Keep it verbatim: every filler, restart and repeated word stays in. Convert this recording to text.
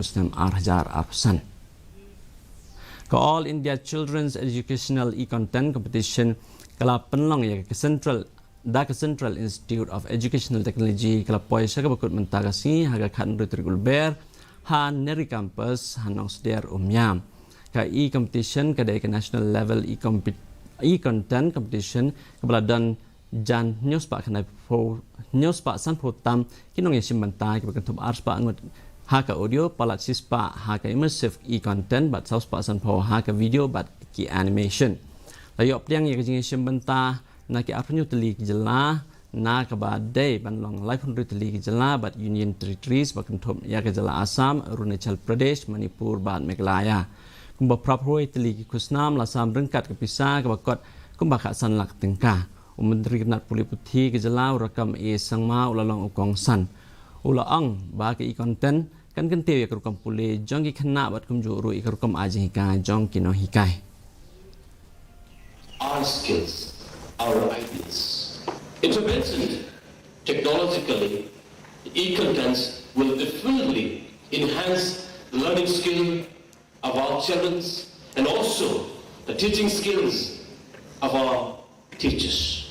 snem ar hajar arphew san. Ka All India Children's Educational E-Content Competition ka la pynlong ïa ka Central, da ka Central Institute of Educational Technology, ka la poi sha kaba kut mynta ka sngi ha ka khathynriew tarik u Lber ha Nehru Campus ha Nongsder Umiam. Ka e-competition ka dei ka national level e-compet-, e-content competition kaba la don jan hynñiew spah khyndai phew, hynñiew spah sanphew tam ki nongïashim bynta kiba kynthup ar spah ngut ha ka audio, palat shi spah ha ka immersive e-content bad saw spah sanphew ha ka video bad ki animation. La ïoh pdiang ïa ka jingïashim bynta na ki arphew hynñiew tylli ki jylla, na kaba dei ban long laiphew hynriew tylli ki jylla bad Union Territories ba kynthup ïa ka jylla Assam, Arunachal Pradesh, Manipur bad Meghalaya. Kumba phraphew wei tylli ki khusnam la sam ryngkat ka pisa kaba kot kumba khatsan lak tyngka. U Myntri Kynrad Pule Puthi ka jylla, u Rakkam A Sangma, u la long u kongsan. U la ong ba ka e-content kan kyntiew ïa ka rukom pule jong ki khynnah bad kumjuh ruh ïa ka rukom ai jinghikai jong ki nonghikai. Our skills, our ideas. Intervention technologically, e-contents will definitely enhance the learning skill of our children and also the teaching skills of our teachers.